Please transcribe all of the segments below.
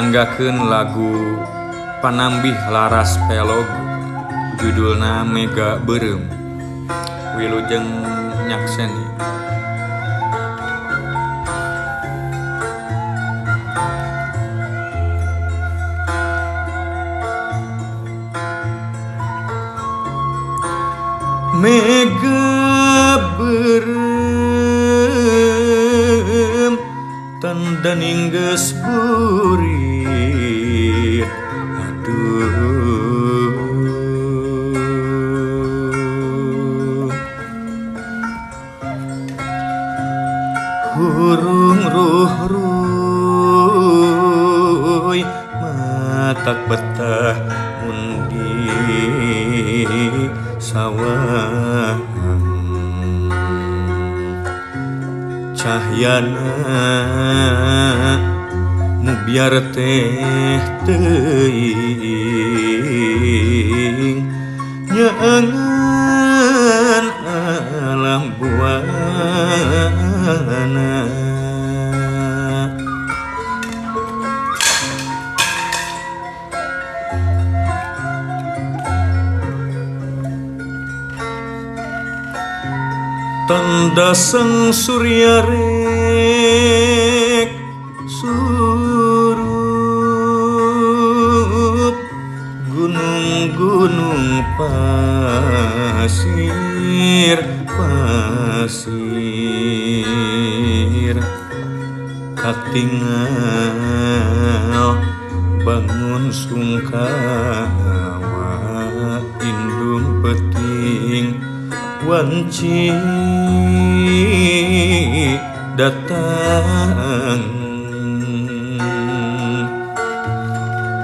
Manggakeun lagu Panambih Laras Pelog judulna Mega Beureum. Wilujeng nyakseni. Mega beureum tandaning geus burit, aduh hurung ruh-ruy matak betah mun di sawah cahyana nu biar teh teuing nyaangan alam buana. Tanda sang surya rek surup gunung-gunung pasir pasir katingal bangun sungkawa indung peting wanci datang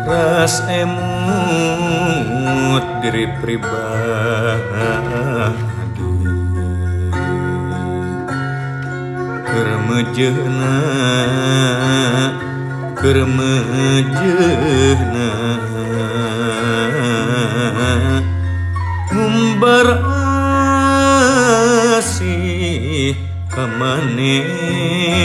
ras emut diri pribadi keur mejeuna keur mejeuna ngumbar asih ka manehna.